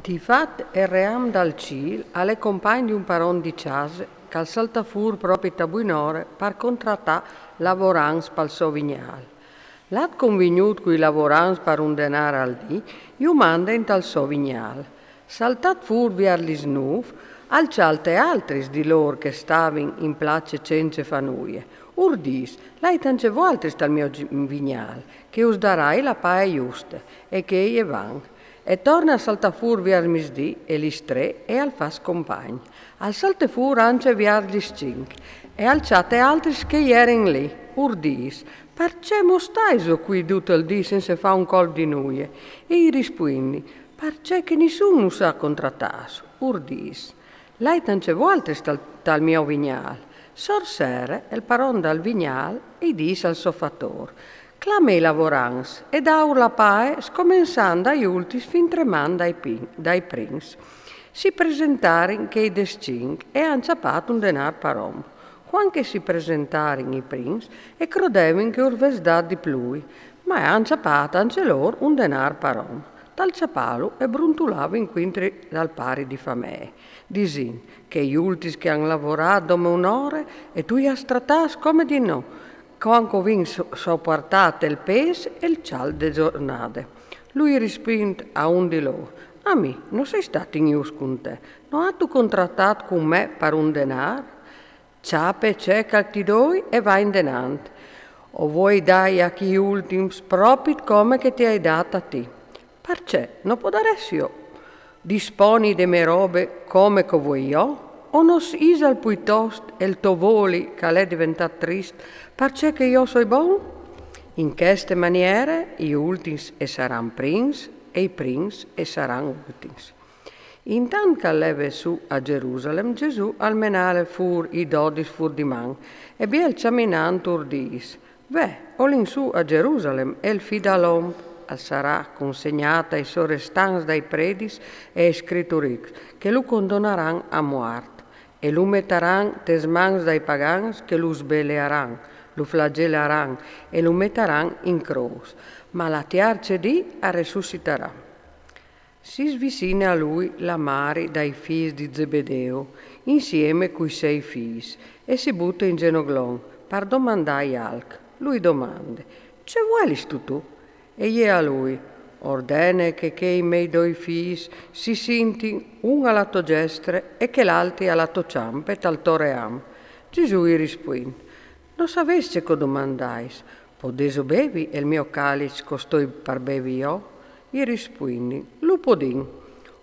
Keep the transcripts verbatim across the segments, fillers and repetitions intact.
Di fat, el ream dal cîl al è compagn di un paron di cjase che al salta fûr propit a buinore par contratâ lavorants pal so vignâl. Lât convignût cui lavorants par un denâr al dì, ju mande intal so vignâl. Saltât fûr viers lis nûf, al cjalte altris di lôr che a stavin in place cence fâ nuie. Ur dîs: «Lait ancje voaltris tal gno vignâl, che us darai la pae juste», e chei a van. E torne a saltâ fûr viers misdì e lis trê e al fâs compagn. Al salte fûr ancje viers lis cinc e al cjate altris che a jerin li. Ur dîs: «Parcè mo staiso cui dut il dì cence fâ un colp di nuie?» E i rispuindin: «Parcè che nissun nus à contratâts.» Ur dîs: «Lait ancje voaltris tal, tal gno vignâl.» Sor sere, il paron dal vignâl i dîs al so fatôr: «Clame i lavorants e daur la pae scomençant dai ultins fin tremant dai, dai prins.» Si presentarin chei des cinc e a àn cjapât un denâr par om. Cuant che si presentarin i prins, a crodevin che ur ves dât di plui, ma a àn cjapât ancje lôr un denâr par om. Tal cjapâlu a bruntulavin cuintri dal pari di famee, disint: «Chei ultins che a àn lavorât dome une ore e tu i âs tratâts come di no, cuant che o vin so-, sopuartât il pês e il cjalt de zornade.» Lui i rispuint a un di lôr: «A mi, no soi stât injust cun te, no âstu contratât cun me par un denâr? Cjape ce che ti doi e va indenant. O vuei dâi a chei ultins propit come che ti ai dât a ti. Parcè, no podarès jo disponi de mê robe come che o vuei jo? O no isal pluitost il to voli che al è deventât trist parcè che jo o soi bon?» In cheste maniere i ultins a saran prins e i prins a saran ultins. Intant che al leve sù a Gjerusalem, Gjesù al menave fûr i dodis fûr di man e biel cjaminant ur dîs: «Ve, o lin sù a Gjerusalem e il Fi dal om al sarà consegnât ai sorestants dai predis e ai scriturîcs, che lu condonaran a muart e lu metaran tes mans dai pagans, che lu sbelearan, lu flagelaran e lu metaran in crôs, ma la tiarce dì al resussitarà.» Si svicine a lui la mari dai fîs di Zebedeu, insiemi cui siei fîs, e si bute in zenoglon par domandâi alc. Lui domande: «Ce vuelistu tu?» E jê a lui: «Ordene che chei miei doi fîs si sintin, un a la tô gjestre e chel altri a la tô cjampe tal to ream.» Gjesù i rispuint: «No savês ce che o domandais. Podêso bevi il gno caliç che o stoi par bevi jo?» I rispuindin: «Lu podìn.»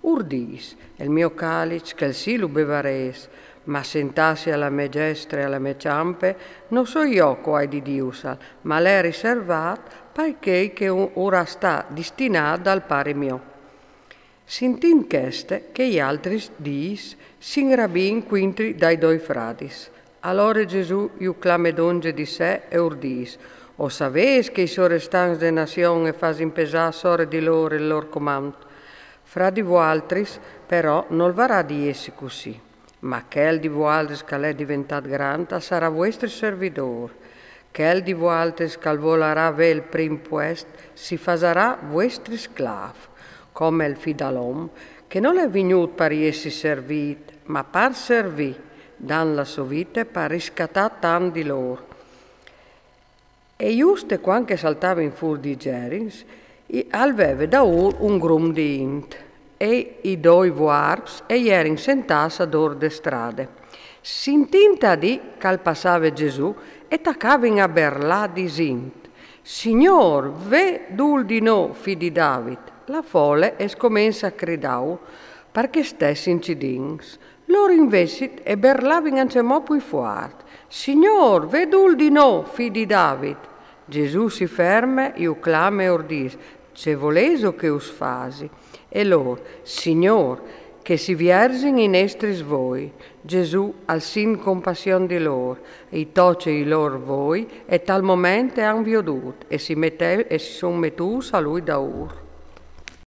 Ur dîs: «Il gno caliç, chel sì lu bevarês, ma sentâsi a la mê gjestre e a la mê cjampe, no soi jo che o ai di dîusal, ma al è riservât par chei che u-, ur à stât destinât dal Pari gno.» Sintint cheste, chei altris dîs si inrabin cuintri dai doi fradis. Alore Gjesù ju clame dongje di se e ur dîs: «O savês che i sorestants de nazion a fasin pesâ sore di lôr il lôr comant. Fra di vualtris, però, nol varà di jessi cussì. Ma chel di vualtris che al è deventât grant al sarà vuestri servidôr. Chel di vualtris che al volarà vê il prin puest si fasarà vuestri sclâf, come il Fi dal om, che nol è vignût par jessi servît, ma par servî, dant la sô vite par riscatâ tant di lôr.» E juste cuant che a saltavin fûr di Gjerins, i-, al veve daûr un grum di int, e i doi vuarps a jerin sentâts adôr de strade. Sintint a dì che al passave Gjesù, a tacavin a berlâ disint: «Signôr, ve dûl di nô, fi di David!» La fole a scomence a cridâu par che a stessin cidints. Lôr invezit a berlavin ancjemò plui fuart: «Signôr, ve dûl di nô, fi di David!» Gjesù si ferme, ju clame e ur dîs: «Ce volêso che us fasi?» E lôr: «Signôr, che si vierzin i nestris voi.» Gjesù al sint compassion di lôr, i toce i lôr voi, e tal moment a àn viodût e si mete-, e si son metûts a lui daûr.